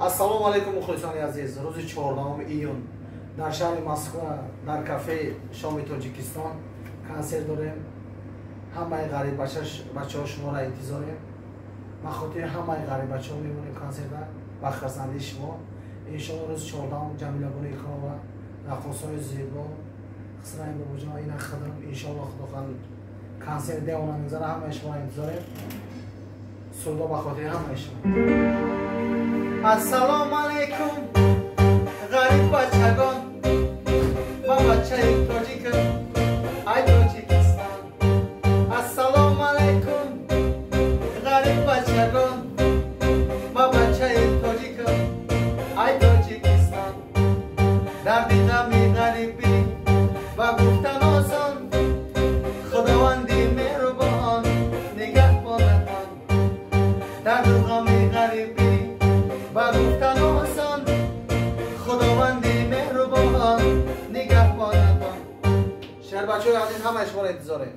Ассалому алайкум, мухлисони азиз. Рӯзи 14 июн дар шаҳри Москва, дар кафеи «Шоми Тоҷикистон» консерт дорем. Ҳамаи ғариббачаҳо, шуморо интизорем. Ба хотири ҳамаи ғариббачаҳо мемонем консерта, ба хурсандии шумо, иншоалло. Рӯзи 14-ум Ҷамилабону Икромова, раққосҳои зебо, Хисраи бобоҷон, ина хидм. Иншоалло, худохоҳ, консерт девона мегзара. Ҳамаи шуморо интизорем. Сурдо ба хотири ҳамаи шумо. Ассалому алайкум, ғариб бачагон. Ман бачаи тоҷикам, ай Тоҷикистон. Ассалому алайкум, ғариб бачагон. Ман бачаи тоҷикам, ай Тоҷикистон. Дарди ғами ғарибӣ ба гуфтан осон. Худованди меҳрубон нигаҳбонатон. Дарду ғами ғарибӣ ба гуфтан осон. Худованди меҳрубон нигаҳбонатон. Шербачаҳои азиз, ҳамаи шуморо интизорем.